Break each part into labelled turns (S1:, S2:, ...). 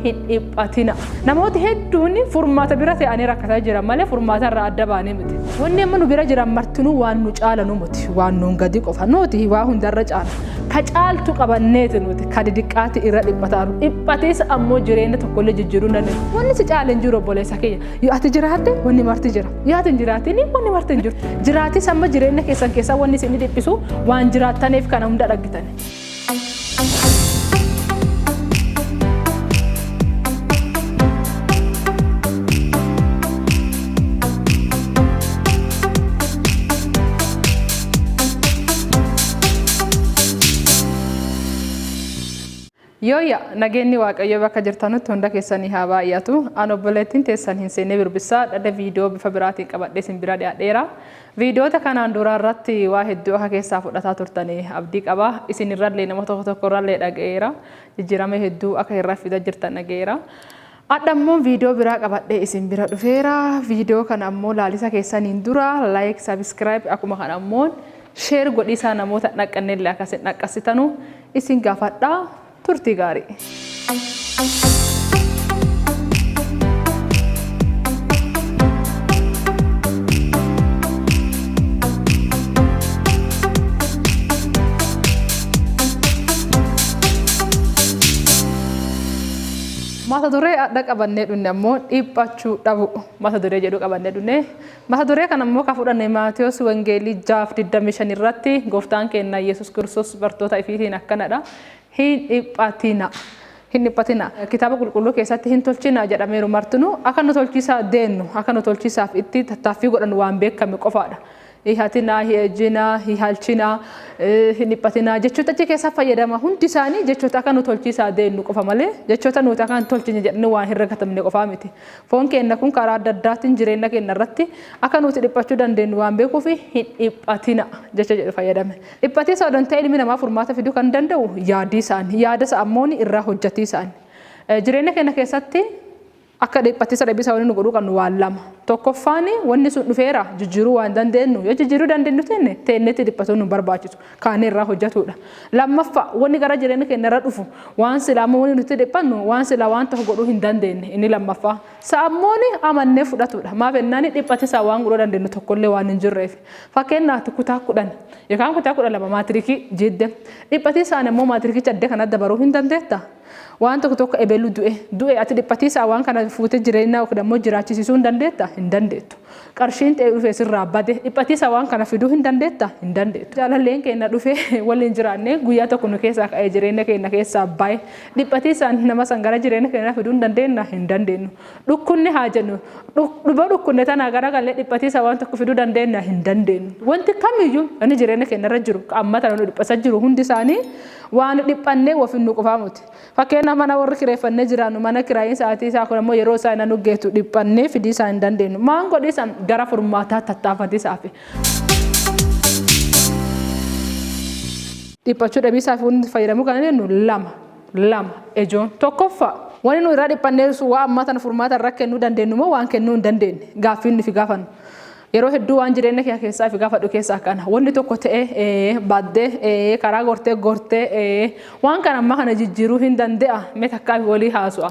S1: Hin dhiphatina. Namooti hedduun furmaata bira ta'anii rakkataa jiran malee furmaata irraa adda baanee miti. Wanni amma nu bira jiran martinuu waan nu caalanu miti. Waan nuun gadi qofa. Nuti waa hundarra caala. Ka caaltu qabanneeti nuti ka didiqqaati irra dhiphataaru. Dhiphatees ammoo jireenya tokkollee jijjiiruu hin dandeenyu. Wanni si caale hin jiru, obboleessa kiyya. Yoo ati jiraatte, wanni marti jira. Yoo ati hin jiraatin, wanni marti hin jiru. Jiraatis amma jireenya keessan keessaa wanni isin dhiphisu waan jiraattaniif kana hunda dhaggitan. Yooyya, nageenyi Waaqayyo bakka jirtanutti hunda keessanii haa baay'atu. An obboleettiin teessan Hin Seennee Birbissaa dhadha viidiyoo bifa biraatiin qabadhee isin bira dhiyaadheera. Viidiyoota kanaan duraa irratti waa hedduu akka keessaa fudhataa turtanii abdii qaba. Isin irrallee, nama tokko tokko irrallee dhaga'eera. Jijjiirama hedduu akka irraa fidaa jirtan dhaga'eera. Adha immoo viidiyoo biraa qabadhee isin bira dhufeera. Viidiyoo kana ammoo laalisa keessaniin dura like, subscribe, akkuma kana ammoo share godhiisaa namoota dhaqqannellee akkasin dhaqqasitanu isin gaafadhaa. Turtii gaarii. Mata duree adda qabannee dhunne ammoo "Dhiphachuu dhabu" mata duree jedhu qabannee dhunne. Mata duree kana immoo kan fudhanne Maatiyos Wangeelii 6:25 irratti gooftaan keenya Yesuus Kiristoos bartoota ifiitiin akkanadha. "Hin dhiphatina. Hin dhiphatina." Kitaaba qulqulluu keessatti "hin tolchina" jedhameeru martinuu akka nu tolchiisaa deennu, akka nu tolchiisaaf itti tattaaffii godhannu waan beekame qofaadha. Hin hatinaa, hin ejjinaa, hin halchinaa, hin dhiphatinaa jechoota achi keessaa fayyadama hundi isaanii jechoota akka nu tolchiisaa deennu qofa malee jechoota nuti akka hin tolchine jedhanii waan hin ragatamne qofaa miti. Foon keenya kun karaa adda addaatiin jireenya keenya irratti akka nuti dhiphachuu dandeenyu waan beekuuf "hin dhiphatina" jecha jedhu fayyadame. Dhiphatiisa odoo hin ta'in, ilmi namaa furmaata fiduu kan danda'u yaadii isaanii, yaada isa ammoo irraa hojjetii isaanii. Jireenya keenya keessatti akka dhiphatiisa dhabisa wanni nu godhuu qabnu waan lama. Tokkoffaan, wanni sun dhufeera, jijjiiruu waan dandeenyu, yoo jijjiiruu dandeenyu tenne teennetti dhiphatuun nu barbaachisu, kaanee irraa hojjetudha. Lammaffaa, wanni gara jireenya keenya irra dhufu waan silaa ammoo wanni nuti dhiphannu waan silaa waan tokko godhuu hin dandeenye inni lammaffaa. Sa'ammoon amannee fudhatudha. Maaf jennaan, dhiphatisaa waan godhuu dandeenyu tokkollee waan hin jirreef. Fakkeenyaaf, kutaa 10 yookaan kutaa 12 maatirikii jidde, dhiphatiisaan immoo maatirikicha adda kanatti dabaruu hin dandeetta? Waan tokko tokko ebelu du'e du'e, ati dhiphatiisaa waan kana fuutee jireenya yookiin ammoo jiraachisisuu hin dandeetta? Hin dandeettu. Qarshiin ta'e dhufee sirraa bade, dhiphatiisaa waan kana fiduu hin dandeetta? Hin dandeettu. Jaalalleen keenya dhufee waliin jiraannee guyyaa tokko nu keessaa ka'ee jireenya keenya keessaa bahe, dhiphatiisaan nama san gara jireenya keenya fiduu hin dandeenya? Hin dandeenyu. Dhukkunni haa jennu, dhuba dhukkunne tanaa gara galee dhiphatiisaa waan tokko fiduu dandeenya? Hin dandeenyu. Wanti kamiyyuu inni jireenya keenya irra jiru amma tana nu dhiphasa jiru hundi isaanii waan dhiphannee wafinnu qofaa miti. Fakkeenyaaf, mana warri kireeffannee jiraannu, mana kiraayiin sa'aatii isaa kun ammoo yeroo isaa hin geetu, dhiphannee fidii isaa hin dandeenyu. Maan godhii san gara furmaataa tattaaffatiisaaf. Dhiphachuu dhabiisaaf wanti fayyadamuu kan dandeenyu lama. Lama ijoon. Tokkoffaa, wanni nu irraa dhiphannee sun waa ammaa tana furmaata irra kennuu dandeenyu moo waan kennuu hin dandeenye gaaffiin nufi gaafannu. Yeroo hedduu waan jireenya kee keessaa fi gaafadhu keessaa kana. Wanni tokko ta'ee baddee karaa gortee gortee, waan kana ammaa kana jijjiiruu hin danda'a mee takkaa fi walii haasu'a.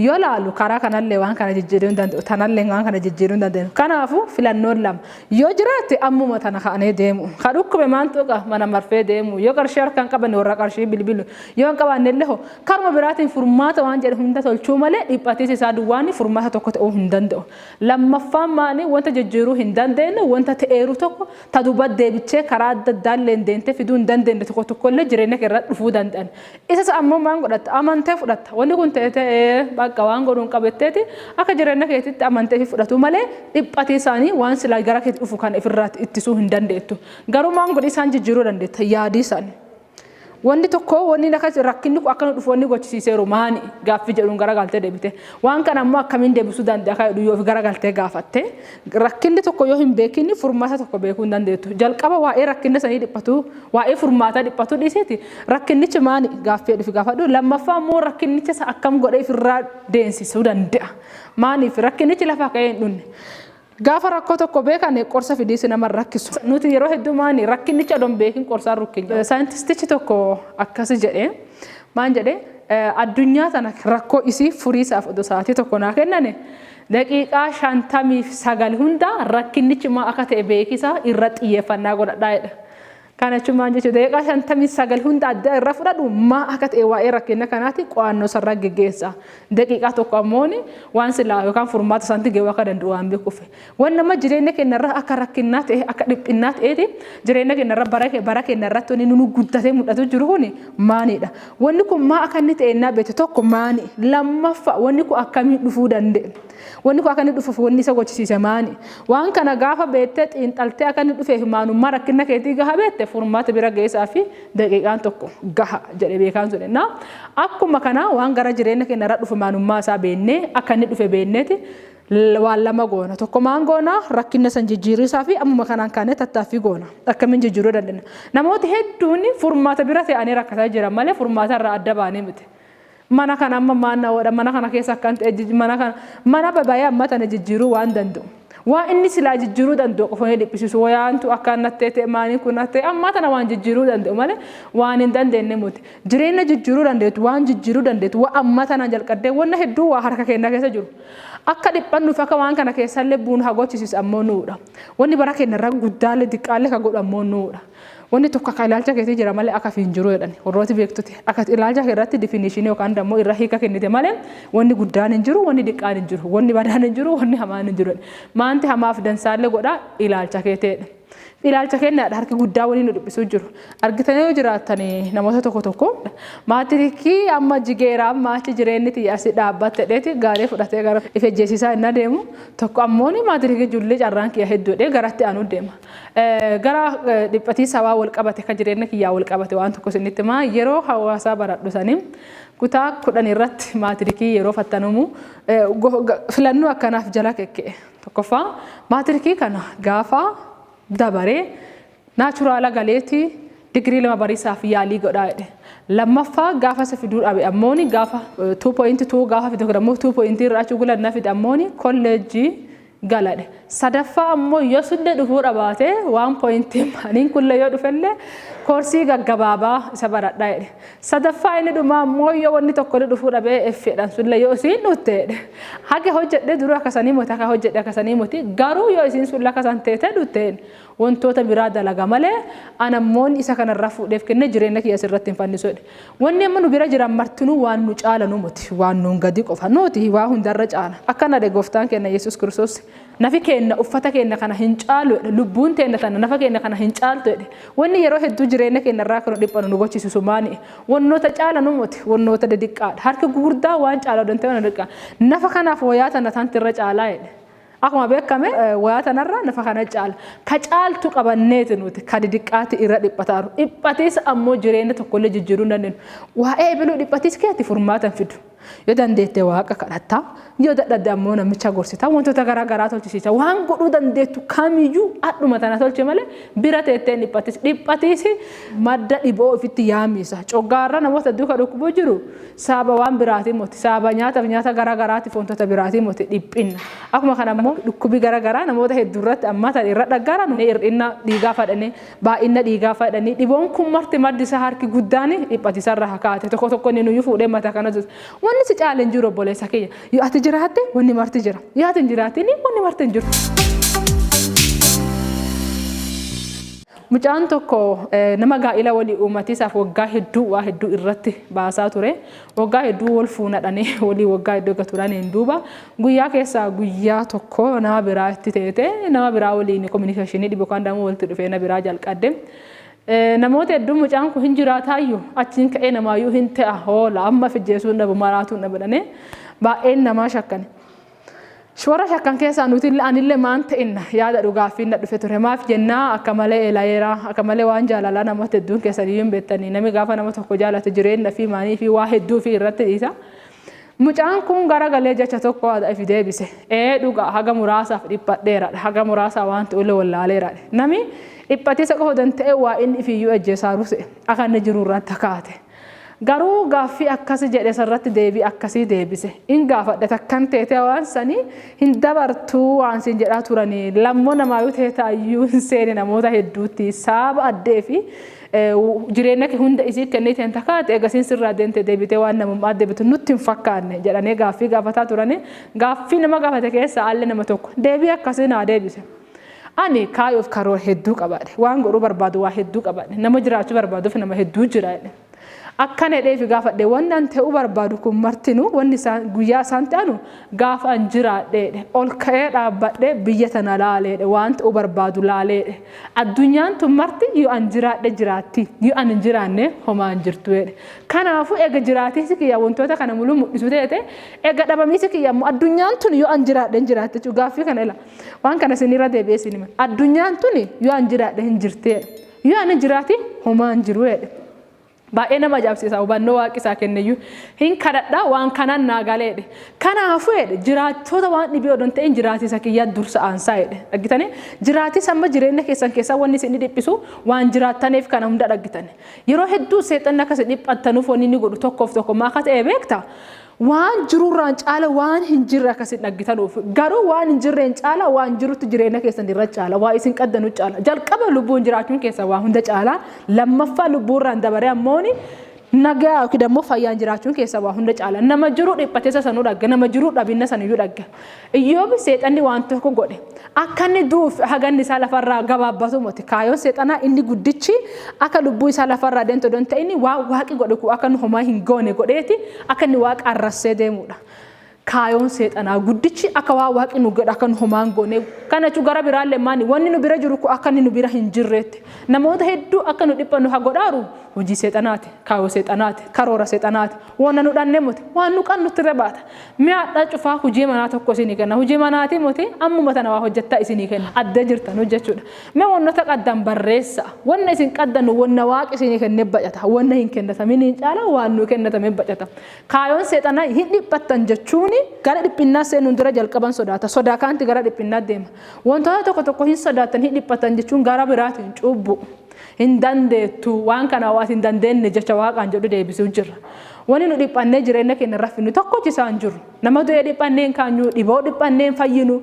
S1: Yoo laalu, karaa kanallee waan kana jijjiiruu hin danda'u, tanallee waan kana jijjiiruu hin danda'u. Kanaafuu filannoon lama yoo jiraatte, ammuma tana ka'anii deemu. Ka dhukkube maan tuqa mana marfee deemu, yoo qarshii harkaan qaban warra qarshii bilbilu, yoo hin qabaanne illee hoo karuma biraatiin furmaata waan jedhe hunda tolchuu malee dhiphatiis isaa duwwaan furmaata tokko ta'uu hin danda'u. Lammaffaan maani? Wanta jijjiiruu hin dandeenye, wanta ta'eeru tokko ta duuba deebichee karaa adda addaallee deemtee fiduu hin dandeenye tokko tokkollee jireenya kee irra dhufuu danda'an. Isa ammoo maan godhatta? Amantee fudhatta. Wanni kun ta'e ta'ee bakka waan godhuun qabetteeti akka jireenya keetitti amantee fi fudhatu malee dhiphatii isaanii waan silaa gara keetti dhufu kan ofirraa ittisuu hin dandeettu. Garuu maan godhi isaan jijjiiruu dandeetta? Yaadii isaanii. Wanni tokko, wanni akka rakkinni kun akka nu dhufu wanni gochisiiseeru maani gaaffii jedhuun garagaltee deebite. Waan kana ammoo akkamiin deebisuu danda'a kan jedhu yoo of garagaltee gaafatte, rakkinni tokko yoo hin beekin furmaata tokko beekuu hin dandeettu. Jalqaba waa'ee rakkinna sanii dhiphatu, waa'ee furmaataa dhiphatu dhiisiiti, rakkinnichi maani gaaffii jedhu gaafadhu. Lammaffaa immoo, rakkinnicha isa akkam godhee ofirraa deensisuu danda'a? Maaniif rakkinichi lafaa ka'ee hin dhunne. Gaafa rakkoo tokko beekan qorsa fidiisi nama rakkisu. Nuti yeroo hedduu maani, rakkinicha odoon beekin qorsaan rukkinya. Saayintistichi tokko akkasi jedhee, maan jedhee, Addunyaa tana rakkoo isii furiisaaf odoo sa'aatii tokko naa kennane daqiiqaa 59 hunda rakkinnichi maa akka ta'e beekisaa irra xiyyeeffannaa godhadhaa jedha. Kana jechuun maal jechuudha? Daqiiqaa 59 hunda adda irra fudhadhu maa akka ta'e waa'ee rakkina kanaati qo'annoo sarara geggeessa. Daqiiqaa tokko ammoo waan silaa yookaan furmaata isaanitti gahuu akka danda'u waan beekuuf. Waan nama jireenya keenyarra akka rakkinnaa ta'e akka dhiphinnaa ta'eeti jireenya keenyarra bara keenyarratti wanni nu guddatee mul'atu jiru kuni maanidha. Wanni kun maa akka inni ta'e innaa beekte tokko maani? Lammaffaa wanni kun akkamiin dhufuu danda'e? Wanni kun akka inni dhufuuf wanni isa gochisiise maani? Waan kana gaafa beektee xiinxaltee akka inni dhufeef maanummaa rakkina keetii gaha beekte furmaata bira geessaa fi daqiiqaan tokko gaha jedhe beekaan sun innaa. Akkuma kana waan gara jireenya keenya irra dhufe maanummaa isaa beennee akka inni dhufe beenneeti waan lama goona. Tokko maan goona rakkina san jijjiirrisaa fi ammuma kanaan kaanee tattaaffii goona. Akkamiin jijjiiruu dandeenya? Namooti hedduun furmaata bira ta'anii rakkataa jiran malee furmaata irraa adda baanii miti. Mana kana amma maan na godha mana kana keessa akkan ta'e mana kana mana babayee amma tana jijjiiruu waan danda'u. Waan inni silaa jijjiiruu danda'u qofa inni dhiphisisu wayaantu akka nattee ta'e maanii kun nattee amma tana waan jijjiiruu danda'u malee waan hin dandeenye miti. Jireenya jijjiiruu dandeettu waan jijjiiruu dandeettu waan amma tana jalqabdee wanna hedduu waa harka keenya keessa jiru. Akka dhiphannuuf akka waan kana keessallee buun haa gochisiisu ammoo nuudha. Wanni bara keenya irra guddaallee xiqqaallee kan godhu ammoo nuudha. Wanni tokko akka ilaalcha keetii jira malee akka hin jiru jedhani warrooti beektuti. Akka ilaalcha kee irratti definition yookaan immoo irra hiika kennite malee wanni guddaan hin jiru, wanni xiqqaan hin jiru, wanni badaan hin jiru, wanni hamaan hin jiru. Maanti hamaaf dansaallee godha ilaalcha keeteedha. Ilaalcha keenyaadha harki guddaa waliin nu dhiphisuu jiru. Argitanii yoo jiraattanii namoota tokko tokko maatirikii amma jigeera amma achi jireenyi xiyya asii dhaabbatte dheeti gaarii fudhatee gara ife jeesisaa hin adeemu. Tokko ammoo maatirikii jullee carraan kiyya hedduudhee garatti aanuu deema. Gara dhiphatii sabaa wal qabate kan jireenya kiyyaa wal qabate waan tokko isinitti himaa yeroo hawaasaa baradhu sanii kutaa 10 irratti maatirikii yeroo fattanumu filannoo akkanaaf jala kekka'e. Tokkoffaa maatirikii kana gaafa dabaree naachuraala galeeti digirii 2 bariisaaf yaalii godhaa jedhe. Lammaffaa gaafa isa fiduu dhabe ammooni gaafa 2.2 gaafa fide ammoo 2.3 irraa achuu gulanna fide ammooni kolleejjii galadhe. Sadaffaa ammoo yoo sunne dhufuu dhabaate 1. Maniin kunillee yoo dhufellee koorsii gaggabaabaa isa baradhaa jedhe. Sadaffaa inni dhumaa ammoo yoo wanni tokko dhufuu dhabee effeedhaan sunillee yoo isiin dhufte jedhe. Haga hojjedhe duruu akkasanii moti akka hojjedhe akkasanii moti garuu yoo isiin sun lakkasan teete dhufte wantoota biraa dalaga malee anammoon isa kanarraa fuudheef kenne jireenya kiyya asirratti hin fannisu jedhe. Wanni amma nu bira jiran martinuu waan nu caalanu moti waan nuun gadi qofa nuti waa hundarra caala. Akkana dhe gooftaan keenya Yesuus Kiristoos nafi keenya uffata keenya kana hin caalu jedhe lubbuun teenya tana nafa keenya kana hin caaltu jedhe. Wanni yeroo hedduu jireenya keenya irraa kan dhiphanu nu gochisiisu maani? Wannoota caalanu moti wannoota didiqqaadha. Harki gurguddaa waan caalu danda'e waan didiqqaa. Nafa kanaaf wayaa tana tanti irra caalaa jedhe. Akkuma beekame wayaa tanarra nafa kana caala. Ka caaltu qabanneeti nuti ka didiqqaati irra dhiphataaru. Dhiphatiis ammoo jireenya tokkollee jijjiiruu hin dandeenyu. Waa'ee ebiluu dhiphatiis keetti furmaata hin fidu. Yoo dandeette waaqa kadhattaa, yoo dadhabde ammoo namicha gorsita, wantoota garaa garaa tolchisiisa. Waan godhuu dandeettu kamiyyuu hadhuma tana tolche malee bira teettee dhiphatis. Dhiphatiis madda dhiboo ofitti yaamisa. Coggaarra namoota hedduu kan dhukkubuu jiru saaba waan biraatiin moti. Saaba nyaataaf nyaata garaa garaatiif wantoota biraatiin moti dhiphinna. Akkuma kana ammoo dhukkubi garaa garaa namoota hedduu irratti ammaa tan irra dhaggaara hir'ina dhiigaa fadhanii baay'ina dhiigaa fadhanii dhiboon kun marti maddi isaa harki guddaan dhiphatisarra hakaate tokko tokko inni nuyyuu fuudhee mataa kana jiru. Wanni si caale hin jiru obboleessa kiyya. Yoo ati jiraatte wanni marti jira. Yoo ati hin jiraatin wanni marti hin jiru. Mucaan tokko nama gaa'ila walii uummatiisaaf waggaa hedduu waa hedduu irratti baasaa ture. Waggaa hedduu wal fuunadhanii walii waggaa hedduu eega turaniin duuba guyyaa keessaa guyyaa tokko nama biraa itti teete nama biraa waliin kominikeeshinii dhibu yookaan dammoo walitti dhufee nama biraa jalqabde. Namoota hedduun mucaan kun hin jiraataayyuu achiin ka'ee namaayyuu hin ta'a hoola amma fijjeessuun dhabu maraatuun dhabu baay'een namaa shakkani. Warra shakkan keessaa nuti anillee maan ta'inna yaada dhugaafii na dhufe ture maaf jennaa akka malee elayeera akka malee waan jaalalaa namoota hedduun keessanii hin beektanii namni gaafa nama tokko jaalate jireenya fi maanii fi waa hedduu fi irratti dhiisa. Mucaan kun garagalee jecha tokko ifi deebise. Dhugaa haga muraasaaf dhiphadheeradha. Haga muraasaa waan ta'ullee wallaaleeradha. Nami dhiphatisa qofa danda'e waa inni ifiyyuu ajjeesaa ruse akka inni jiru irratti kaate. Garuu gaaffii akkasi jedhe sarratti deebii akkasii deebise. In gaafadhe takkan teetee waan sanii hin dabartuu waan siin jedhaa turanii lammoo namaayyuu teetaayyuu hin seene namoota hedduutti saaba addee fi Jireenya kee hunda isii kenniteen takkaate eegasiin sirraa deemte deebitee waan namummaa deebitu nutti hin fakkaanne jedhanii gaaffii gaafataa turanii gaaffii nama gaafate keessa haalli nama tokko deebii akkasii naa deebise. Ani kaayoof karoora hedduu qabaadhe. Waan godhuu barbaadu waa hedduu qabaadhe. Nama jiraachuu barbaaduuf nama hedduu jira jedhe. Akkana jedheefi gaafadhe wanni an ta'uu barbaadu kun martinuu wanni isaan guyyaa isaan ta'anu gaafa an jiraadheedhe ol ka'ee dhaabbadhe biyya tana laaleedhe waan ta'uu barbaadu laaleedhe. Addunyaan tun marti yoo an jiraadhe jiraatti yoo an hin jiraanne homaa hin jirtu jedhe. Kanaafuu ega jiraatiisi kiyya wantoota kana muluu mul'isu ta'e ega dhabamiisi kiyya immoo addunyaan tun yoo an jiraadhe hin jiraatte jechuudha gaaffii kana ila. Waan kana isinirra deebi'ee isin hima. Addunyaan tun yoo an jiraadhe hin jirti jedhe. Yoo an hin jiraati homaa hin jiru jedhe. Baay'ee nama ajaa'ibsiisa hubannoo waaqi isaa kenneyyuu. Hin kadhadha waan kanaan naa galeedhe. Kanaafuu jedhe jiraattota waan dhibee odoo hin ta'in jiraatisa kiyya dursa aansaa jedhe. Dhaggitanii jiraatisa amma jireenya keessan keessaa wanni isin dhiphisu waan jiraattaniif kana hunda dhaggitan. Yeroo hedduu seexanni akka isin dhiphattanuuf wanni inni godhu tokkoof tokko maa akka ta'e beekta. Waan jirurraan caala waan hin jirre akka isin dhaggitanuuf garuu waan hin jirreen caala waan jirutti jireenya keessan irra caala waa isin qaddanu caala jalqaba lubbuun jiraachuun keessa waa hunda caala lammaffaa lubbuurraan dabaree ammooni nagaa yookiin ammoo fayyaan jiraachuun keessa waa hunda caala nama jiru dhiphateessa sanuu dhagga nama jiru dhabinna saniyyuu dhagga. Iyyoobi seexanni waan tokko godhe akka inni du'uuf haganni isaa lafarraa gabaabbatu miti kaayoon seexanaa inni guddichi akka lubbuu isaa lafarraa deemtu odoo hin ta'in waan waaqi godhe kun akka inni homaa hin goone godheeti akka inni waaqa arrassee deemudha. Kaayoon seexanaa guddichi akka waan waaqi nu godhe akka nu homaa hin goone kana jechuun gara biraallee maani wanni nu bira jiru kun akka inni nu bira hin jirreetti namoota hedduu akka nu dhiphannu haa godhaaru hojii seexanaati kaayoo seexanaati karoora seexanaati wanna nu dhanne miti waan nu qannutti irra baata. Mi'a hadhaa cufaa hojii manaa tokko isinii kenna. Hojii manaatii miti ammuma tana waa hojjettaa isinii kenna. Adda jirtan hojjechuudha. Mee wannoota qaddan barreessa. Wanna isin qaddan wanna waaqi isinii kennee bacata. Wanna hin kennatamin hin caala waan nu kennatame bacata. Kaayoon seexanaa hin dhiphattan jechuun gara dhiphinnaa seenuun dura jalqaban sodaata. Sodaa kaanti gara dhiphinnaa deema. Wantoota tokko tokko hin sodaattan hin dhiphattan jechuun gara biraatiin cubbu. Hin dandeettu waan kana waan hin dandeenye jecha waaqaan jedhu deebisuu jirra. Wanni nu dhiphannee jireenya keenya irra finnu tokkochi isaan jiru. Nama du'ee dhiphannee hin kaanyu, dhiboo dhiphannee hin fayyinu,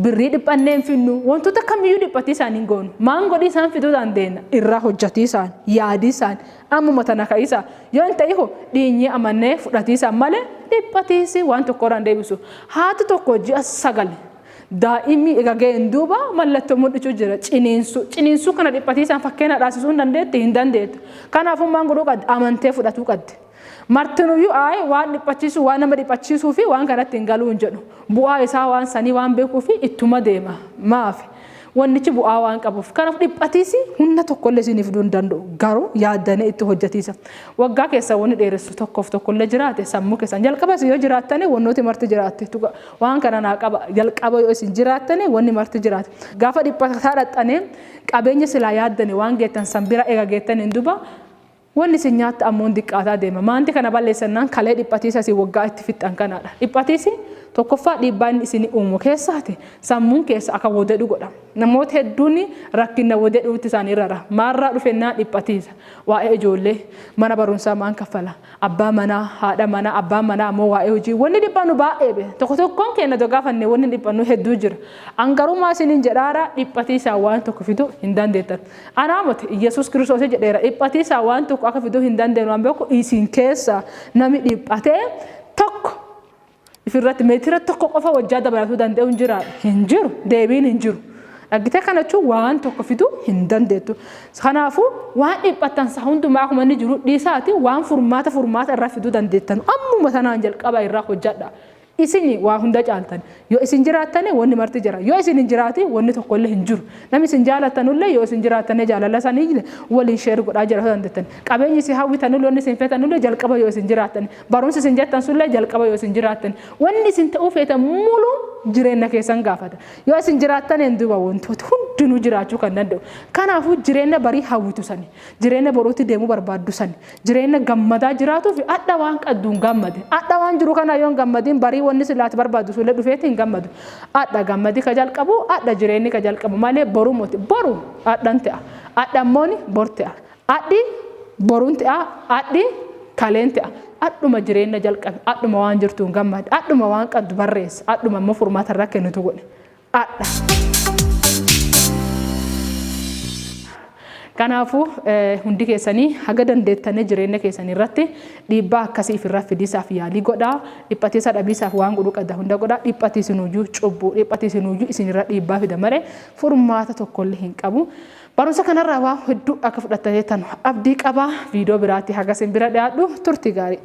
S1: birrii dhiphannee hin finnu, wantoota kamiyyuu dhiphatii isaan hin goonu. Maan godhii isaan fiduu dandeenya? Irraa hojjatii isaan, yaadii isaan, ammuma tana ka'iisa. Yoo hin ta'ihu dhiinyee amannee fudhatii isaan malee dhiphatiisi waan tokko irraan deebisu. Haati tokko ji'a 9 daa'imni ega ga'een duuba mallattoo mul'ichuu jira. Ciniinsuu. Ciniinsuu kana dhiphatiisaan fakkeenya dhaasisuu hin dandeetti? Hin dandeettu. Kanaafuu maan godhuu qabdi? Amantee fudhatuu qabdi. Martinuyyuu ayi waan dhiphachiisu waan nama dhiphachiisuu fi waan kanatti hin galuu hin jedhu. Bu'aa isaa waan sanii waan beekuu fi ittuma deema. Maafi? Wannichi bu'aa waan qabuuf. Kanaaf dhiphatiisi humna tokkollee isiniif fiduu hin danda'u. Garuu yaaddanii itti hojjetiisa. Waggaa keessa wanni dheeressu tokkoof tokkollee jiraate sammuu keessan jalqabas yoo jiraattanii wannooti marti jiraatte. Waan kana naa qaba jalqaba yoo isin jiraattanii wanni marti jiraate. Gaafa dhiphataa dhaxxanii qabeenya silaa yaaddanii waan geettan san bira eega geettaniin duba wanni isin nyaatta ammoo diqqaataa deema. Maanti kana balleessannaan kalee dhiphatiisa isin waggaa itti fixxan kanaadha. Dhiphatiisi tokkoffaa dhiibbaa inni isin uumu keessaati sammuun keessa akka wodedhu godha. Namoota hedduun rakkina wodedhuutti isaanii rara. Maarraa dhufennaa dhiphatiisa. Waa'ee ijoollee mana barumsaa maan kaffala. Abbaa manaa, haadha manaa, abbaan manaa ammoo waa'ee hojii wanni dhiphannu baay'ee be. Tokko tokkoon keenya otoo gaafanne wanni dhiphannu hedduu jira. An garumaa isiniin jedhaara dhiphatiisaa waan tokko fiduu hin dandeettan. Anaa miti Yesuus Kiristoos jedheera dhiphatiisaa waan tokko akka fiduu hin dandeenyu waan beeku isin keessa namni dhiphatee tokko ifirratti meetira tokko qofa wajjaa dabalatuu danda'u hin jira hin jiru deebiin hin jiru. Dhaggitee kana jechuun waan tokko fiduu hin dandeettu. Kanaafuu waan dhiphattan isaa hundumaa akkuma inni jiru dhiisaati waan furmaata furmaata irraa fiduu dandeettan ammuma sanaan jalqaba irraa hojjedha. Isin waa hunda caaltan. Yoo isin jiraattane wanni marti jira. Yoo isin hin jiraati wanni tokkollee hin jiru. Namni isin jaalattanullee yoo isin jiraattane jaalala isaanii waliin share godhaa jiraachuu dandeettan. Qabeenyi isin hawwitanullee wanni isin feetanullee jalqaba yoo isin jiraattan. Barumsi isin jettan sunillee jalqaba yoo isin jiraattan. Wanni isin ta'uu feetan mulu jireenya keessan gaafata. Yoo isin jiraattan hin duuba wantoota hundinuu jiraachuu kan danda'u. Kanaafuu jireenya barii hawwitu sani. Jireenya boruutti deemuu barbaaddu sani. Jireenya gammadaa jiraatuu fi adha waan qadduun gammade. Adha waan jiru kana yoo hin gammadiin barii wanni silaati barbaaddu sullee dhufeetti hin gammadu. Adha gammadi ka jalqabu adha jireenyi ka jalqabu malee boru moti. Boru adhan ta'a. Adha immoo bor ta'a. Adhi boruun ta'a. Adhi kaleen ta'a. Adhuma jireenya jalqabe. Adhuma waan jirtuun gammade. Adhuma waan qaddu barreessa. Adhuma immoo furmaata irraa kennitu godhe. Adha. Kanaafuu hundi keessanii haga dandeettanii jireenya keessanii irratti dhiibbaa akkasii ofirraa fidiisaaf yaalii godhaa. Dhiphatiisa dhabiisaaf waan godhuu qabda hunda godhaa. Dhiphatiisinuyyuu cubbuu, dhiphatiisinuyyuu isinirra dhiibbaa fida malee furmaata tokkollee hin qabu. Barumsa kanarraa waa hedduu akka fudhattaniitan abdii qabaa. Viidiyoo biraatti haga isin bira dhiyaadhu turtii gaarii.